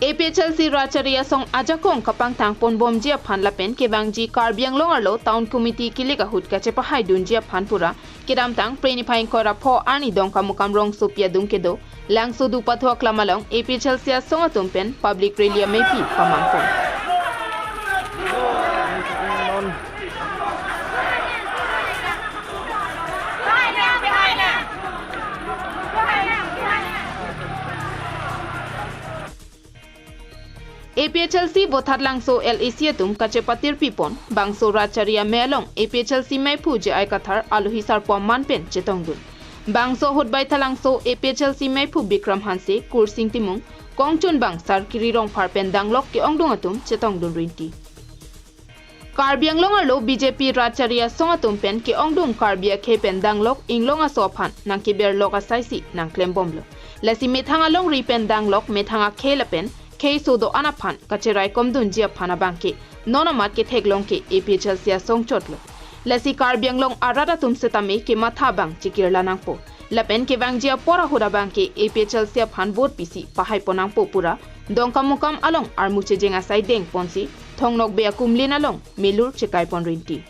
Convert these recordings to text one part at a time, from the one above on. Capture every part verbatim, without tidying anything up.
A P H L C Rajchari Asong ajakong kapangthang ponbomji aphan lapen kevangji Karbi Anglong arlo Town Committee kilik ahut kachepahaidunji aphan pura kedamtang Phre niphai ingkoi ra pho arni Dongkamukam rongsopi adung kedo Langsodu Pathu aklam along A P H L C asong atum pen public rally amepi pamangpon. A P H L C Bothatlangso L A C atum kachepatirpipon, bangso Rajchari amei along A P H L C meiphu J I Kathar alohi sarpo aman pen chetongdun. Bangso ahut Baithalangso A P H L C meiphu Bikram Hanse, Kursing Timung, kongchunbang Sarkiri Rongphar pen danglok ke-ongdung atum chetongdun rinti. Karbi Anglong arlo B J P Rajchari Asong atum pen ke-ongdung Karbi akhei pen danglok Inglong aso aphan nangkeberlok asaisi nangklembomlo. Lasi methang alongri pen danglok methang akhei lapen khei so do-an aphan kacheraikomdunji aphan abangke non amat ketheklong ke A P H L C asong chotlo. Lasi Karbi Anglong arat atum setame kematha abang chekirla nangpo. Lapen kevangji apor ahut abangke A P H L C aphan vote pisi pahaipon nangpo pura Dongkamukam along armu chejeng asai dengponsi Thong Nokbe akumlin along melur chekaipon rinti.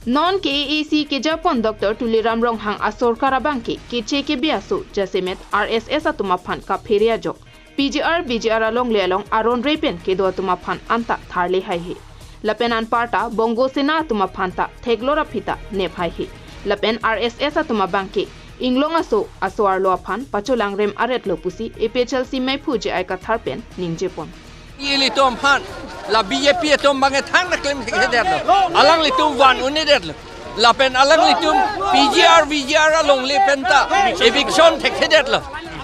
Non K A A C kejapon Doctor Tuliram Ronghang asorkar abangke keche kebi aso jasemet R S S atum aphan kaphere ajok P G R V G R alongle along aron re pen kedo atum aphan anta tharle haihe. Lapen anparta Bongo Sena atum aphan ta theklor aphi ta nep haihe. Lapen R S S atum abangke Inglong aso aso arlo aphan pacholangrem aretlo pusi A P H L C meiphu J I Kathar pen ningjepon. Ilitum aphan la B J P atum abangke thang na klem thekthedetlo. Alanglitum van un-edetlo. Lapen alanglitum P G R V G R alongle pen ta eviction thekthedetlo.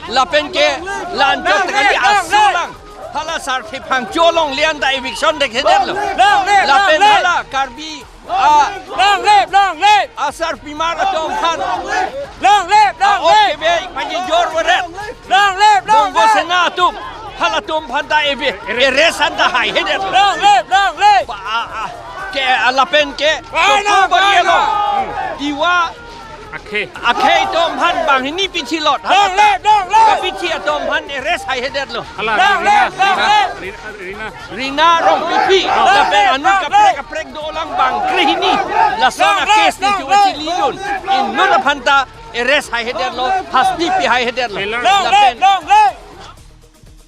Lapen ke la-anchot kali aso lang. Hala Sarthe Phangcho alongle anta eviction thekthedetlo. Lapen hala Karbi a long live, long live. Asarpimar atum aphan Long live, long a-ok live. Kebe pajinjor waret. Long live, long Bongo live. Sena atum halatum aphan ta ebe arrest anta haihedet. Long live, long live. Ba, a, a, ke, a, lapen ke Why Toko not? Bari Why along not? Tiwa akhei, akhei atum aphan banghini pithi lot. Long live, long live. Kapithi atum aphan arrest haihedetlo. Hala Long Rina, live, long Rina, live. Rina, Rina. Rina Rongpipi, lapen anut kaprek kaprek dolang bang krehini. Lason a-case neli chilidun. Inut aphan ta arrest haihedetlo, hasti pi haihedetlo. Long live, long live.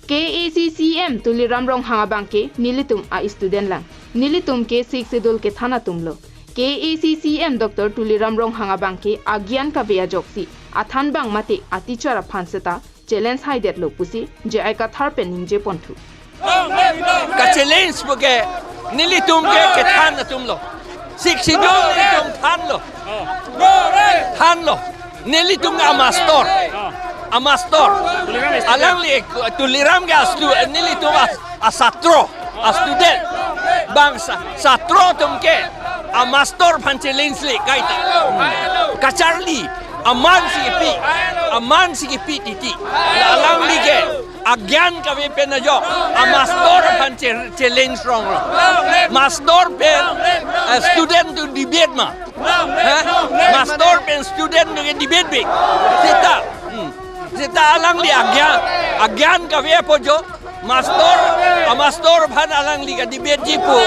K A A C C E M Tuliram Ronghang abangke nelitum a-student lang. Nelitum ke Sixth Schedule kethan atumlo. K A A C C E M Doctor Tuliram Ronghang abangke agyan kave ajoksi athan bang mate a-teacher aphan seta challenge haidetlo pusi J I Kathar pen ningjeponthu. Ka-challenge puke nelitum ke kethan atumlo. Sixth Schedule nelitum thanlo. Thanlo. Nelitum ke a-master. A-master. Alangli Tuliram ke astu nelitum as-, asatro. A-student. Bang sa-, satro atum ke a-master aphan challenge le kaita. Kacharli, aman si kipi, aman si kipi titi. La alangli ke agyan kave pen ajok a-master aphan che-, challenge ronglo. Master pen, eh, student atum debate ma. Ha? Master pen student atum ke debate be. Seta. Hmm. Seta alangli agyan, agyan kave apo jo. Master, a-master aphan alangli ka-debate ji pu.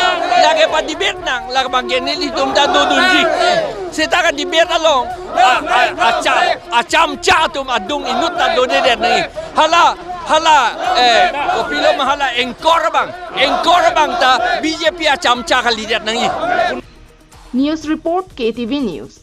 Lake pa-debate nang, lake bang ke nelitum ta dodunji. Seta ka-debate along, a, a, acha-, achamcha atum adung inut ta dodedet nangji. Hala, hala, eh, kopilo ma hala anchor abang. Anchor abang ta B J P achamcha kalidet nangji. News report, K T V News.